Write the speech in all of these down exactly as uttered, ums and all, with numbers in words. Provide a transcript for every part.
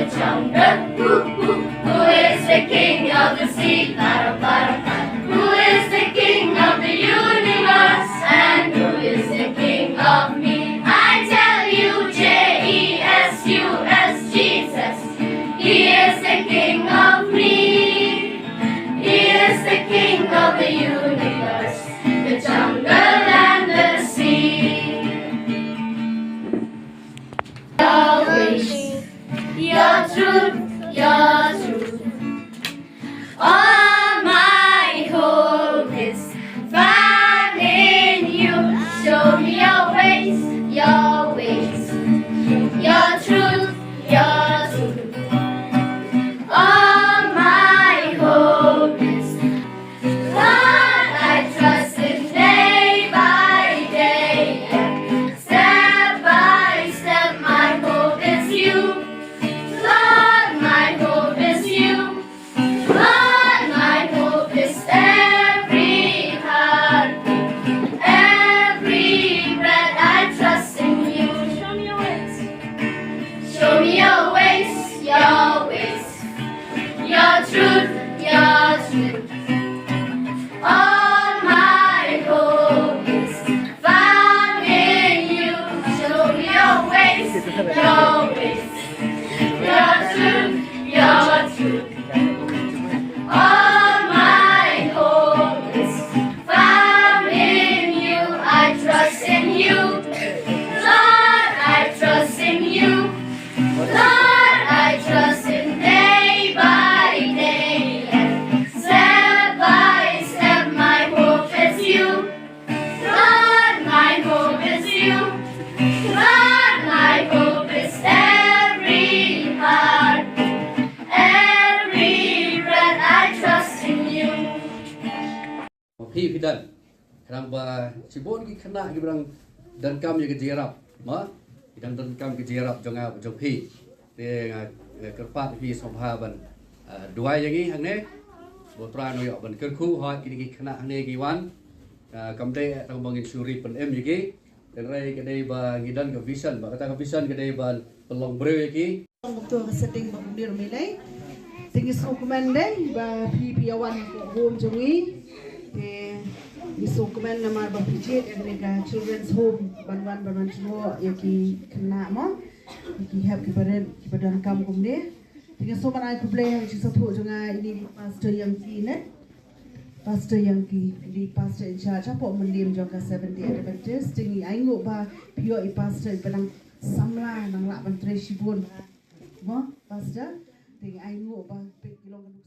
Who is the king of the sea? Para, para, para. Who is the king of the universe? And who is the king of me? I tell you, J E S U S, Jesus. He is the king of me. He is the king of the universe, the jungle and the sea. Your ways, your truth, your truth. All my hope is found in you. Show me your ways, your ways. Your truth, your truth. All my hope is, Lord, I trust in day by day. Step by step, my hope is you. Lord, my hope is you. Lord, my hope is every heartbeat, every breath I trust in you. Show me your ways. Show me your ways, your ways. Your truth, your truth. All my hope is found in you. Show me your ways, your ways. Your truth, your truth. All my hope is found in you. I trust in you. Lord, I trust in you. Lord, I trust in day by day. And step by step, my hope is you. Lord, my hope is you. Lord, my hope is every heart, every breath I trust in you. Phi phi don. Khnang ba shibun ki khynnah kiba dang donkam ïa ka jingïarap. Ma, ki dang donkam ka jingïarap jong nga bad jong phi. Te nga, nga kyrpad phi sngewbha ban, ah, duwai ïa ngi hangne. Ba U Trai un ïoh ban kyrkhu, hooid kine ki khynnah hangne ki wan. Ah, kam dei tang ba ngin shu ri pynim ïa ki. Hynrei ka dei ba ngi don ka vision, ba kata ka vision ka dei ban pynlong briew ïa ki. Long to ka setting ba kumne ruh me lei. Te ngi sngewkmen dei ba phi phi ïa wan ka home jong ngi. Te ngi sngewkmen namar ba phi jied ïa kane ka children's home ban wan ban wan jngoh ïa ki khynnah mo. Ïa ki hep ki barit kiba donkam kumne. Te ngi sngewbha ban ai khublei ha ka jingsngewthuh jong nga ine i pastor Yankee ne. Pastor Yankee, i pastor in charge hapoh Mylliem jong ka Seventh Day Adventist. Te ngi ainguh ba phi ïoh i pastor iba dang samla, nang lah ban trei shibun. Mo, pastor, te ngi ainguh ba phi long ka nuksa.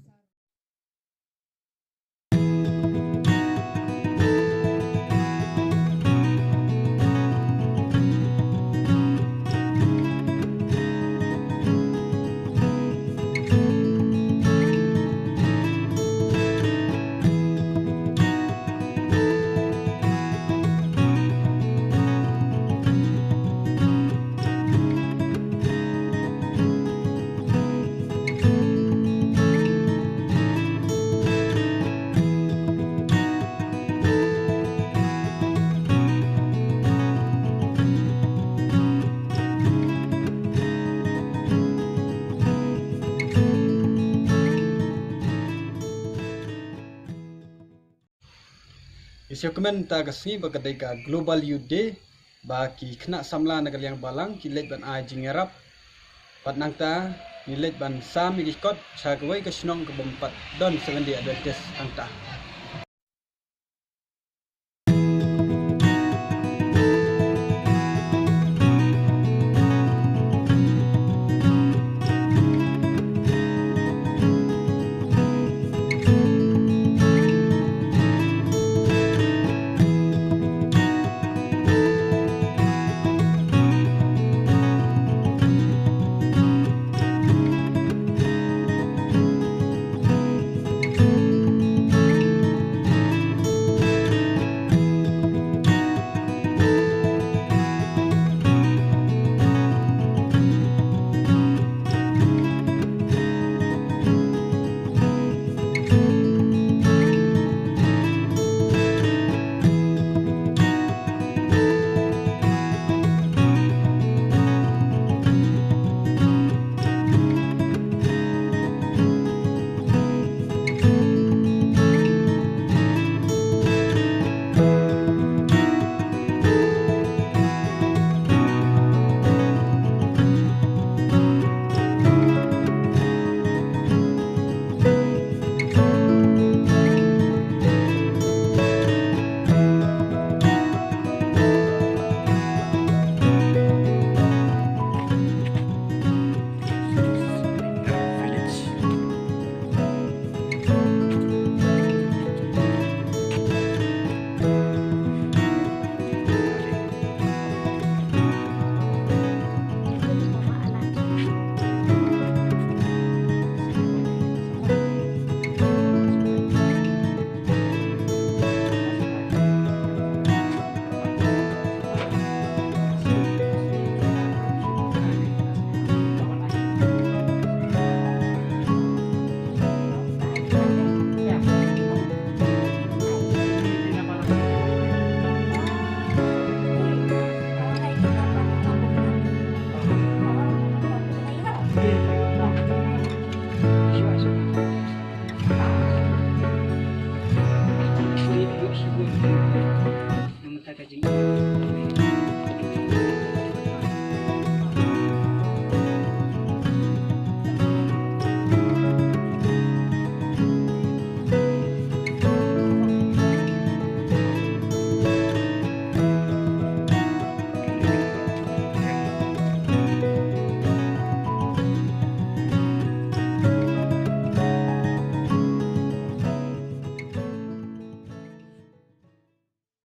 Ngi sngewkmen ta ka sngi ba ka dei ka Global Youth Day, ba ki khynnah samla na ka liang balang ki leit ban ai jingïarap. Bad nangta ngi leit ban sam ïa ki kot sha kawei ka shnong kaba ym pat don Seventh Day Adventist hangta.